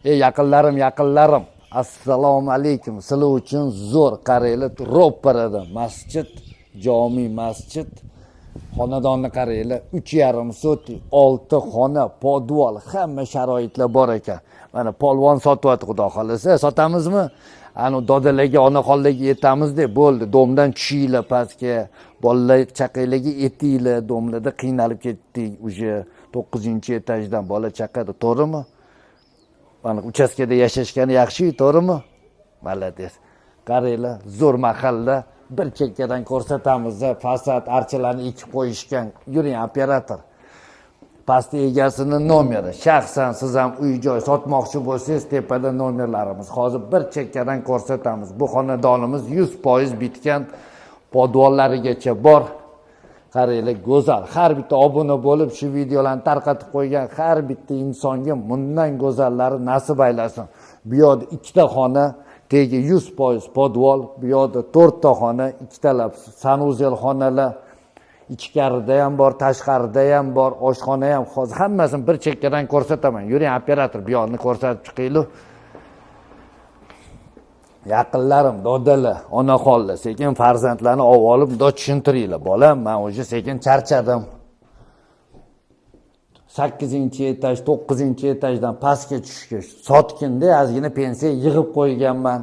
Ey yaqinlarim, yaqinlarim, assalomu alaykum. Sizlar uchun zo'r, qaranglar, ro'parada masjid, jomi masjid. Xonadonni qaranglar, 3,5 sotik, 6 xona, podval, hamma sharoitlar bor ekan. Mana polvon sotyapti, xudo xohlasa. Sotamizmi? Ani dodalarga, onaxonlarga yetamiz deb bo'ldi. Дом dan tushinglar pastga, bolalar chaqanglarga yetinglar, дом larda qiynalib ketdik уже 9-etajdan bola chaqadi, to'g'rimi? Mana uchastkada yashashgani yaxshi, to'g'rimi? Молодец. Qaranglar, zo'r mahalla. Bir chekkadan ko'rsatamiz, fasad archalarni ekib qo'yishgan. Yuring, operator. Pastda egasini nomeri. Shaxsan siz ham uy joy sotmoqchi bo'lsangiz, tepada nomerlarimiz. Hozir bir chekkadan ko'rsatamiz. Bu xonadonimiz 100% bitgan, podvallarigacha bor. Qaranglar, go'zal. Har bitta obuna bo'lib shu videolarni tarqatib qo'ygan har bitta insonga bundan go'zallari nasib aylasin. Bu yoqda ikkita xona, tegi 100% podval, bu yoqda to'rtta xona, ikkitalab санузел xonalar, ichkarida ham bor, tashqarida ham bor, oshxona ham. Hozir hammasini bir chekkadan ko'rsataman. Yuring, operator, bu yoqni ko'rsatib chiqaylik. Yaqinlarim, dodalar, onaxonlar, sekin farzandlarni olib olib bundoq tushuntiringlar. Bolam, man уже sekin charchadim. Sakkizinchi etaj, to'qqizinchi etajdan pastga tushishga sotginda ozgina pensiya yig'ib qo'yganman.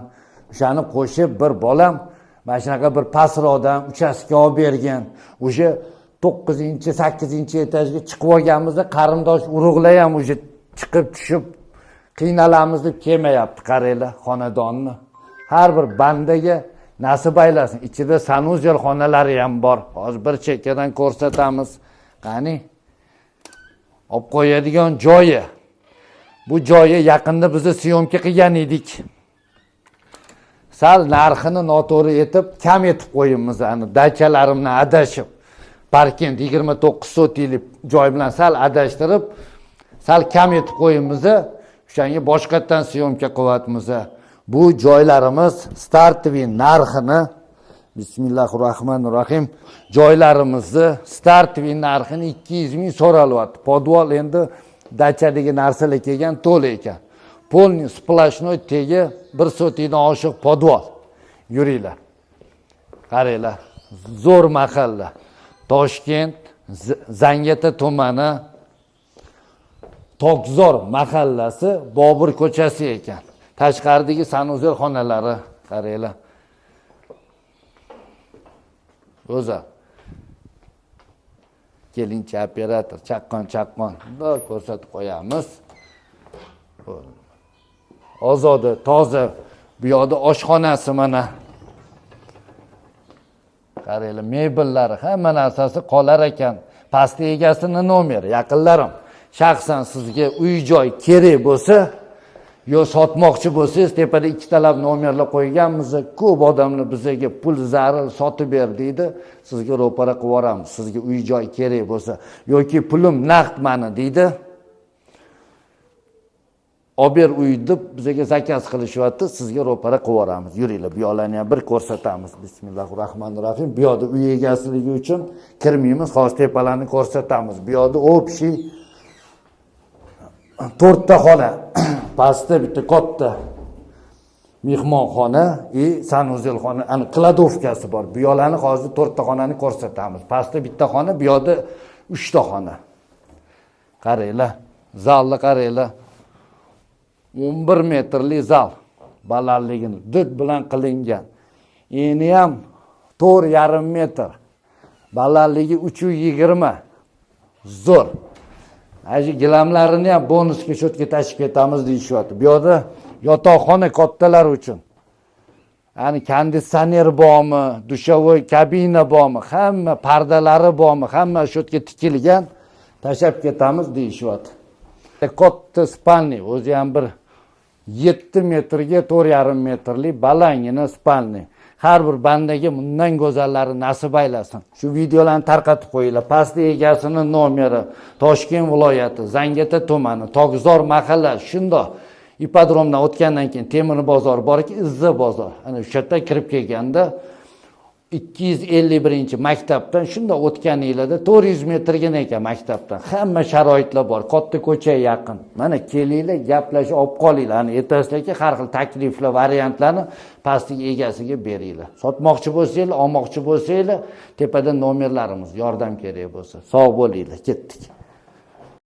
O'shani qo'shib bir bolam mana shunaqa bir pastroqdan uchastka olib bergan. Уже to'qqizinchi, sakkizinchi etajga chiqib olganimizda qarindosh urug'lar ham уже chiqib tushib qiynalamiz deb kelmayapti. Qaranglar xonadonni. Har bir bandaga nasib aylasin. Ichida санузел xonalari ham bor. Hozir bir chekkadan ko'rsatamiz. Qani? Olib qo'yadigan joyi. Bu joyi yaqinda bizni съёмка qilgan edik. Sal narxini noto'g'ri etib, kam etib qo'yibmiz, ani dachalarimni adashib. Parkent 29 sotiklik joy bilan sal adashtirib, sal kam etib qo'yibmiz. O'shanga boshqatdan съёмка qilyapmiz. Bu joylarimiz стартовый narxini, bismillahi rohmanir rohim, joylarimizni стартовый narxini 200 ming so'ralyapti. Podval endi dachadagi narsalar kelgan, to'la ekan. Полный сплошной tegi 1 sotikdan oshiq podval. Yuringlar. Qaranglar, zo'r mahalla. Toshkent, Zangiota tumani, Tokzor mahallasi, Bobur ko'chasi ekan. Tashqaridagi санузел xonalari, qaranglar. Go'zal. Kelingchi, operator, chaqqon chaqqon bundoq ko'rsatib qo'yamiz. Ozoda, toza. Bu yoqda oshxonasi mana. Qaranglar, mebellari, hamma narsasi qolar ekan. Pastda egasini nomeri, yaqinlarim. Shaxsan sizga uy joy kerak bo'lsa, yo sotmoqchi bo'lsangiz, tepada ikkitalab nomerlar qo'yganmiz. Ko'p odamlar bizga pul zarur, sotib ber deydi. Sizga ro'para qilib yuboramiz. Sizga uy joy kerak bo'lsa yoki pulim naqd mani deydi. Olib ber uy deb bizga заказ qilishyapti, sizga ro'para qilib yuboramiz. Yuringlar, bu yoqlarni ham bir ko'rsatamiz. Bismillahi rohmanir rohim. Bu yoqda uy egasiligi uchun kirmaymiz, hozir tepalarni ko'rsatamiz. Bu yoqda общий to'rtta xona. Pastda bitta katta mehmonxona и санузел xona, ani кладовка si bor. Bu yoqlarni hozir to'rtta xonani ko'rsatamiz. Pastda bitta xona, bu yoqda uchta xona. Qaranglar, zalni qaranglar. 11 metrli zal balandligini did bilan qilingan. Eni ham 4,5 metr. Balandligi 3,20. Zo'r. Ana shu gilamlarini ham bonusga shu yerga tashib ketamiz deyishyapti. Bu yoqda yotoqxona kattalar uchun. Ya'ni konditsioner bormi, душевой kabina bormi, hamma pardalari bormi, hamma shu yerga tikilgan, tashlab ketamiz deyishyapti. Katta спальный, o'zi ham bir 7 metrga 4,5 metrli balangina спальный. Har bir bandaga bundan go'zallari nasib aylasin. Shu videolarni tarqatib qo'yinglar. Pastda egasini nomeri, Toshkent viloyati, Zangiota tumani, Tokzor mahallasi, shundoq ipodromdan o'tgandan keyin temir bozor bor ekan, Izza bozor. Ana o'sha yerda kirib kelganda 251 maktabdan shundoq o'tganinglarda 400 metrgina ekan maktabdan. Hamma sharoitlar bor, katta ko'chaga yaqin. Mana kelinglar, gaplashib olib qolinglar. Hani ertasiga har xil takliflar, variantlarni pastdagi egasiga beringlar. Sotmoqchi bo'lsanglar, olmoqchi bo'lsanglar, tepada nomerlarimiz, yordam kerak bo'lsa. Sog' bo'linglar, ketdik.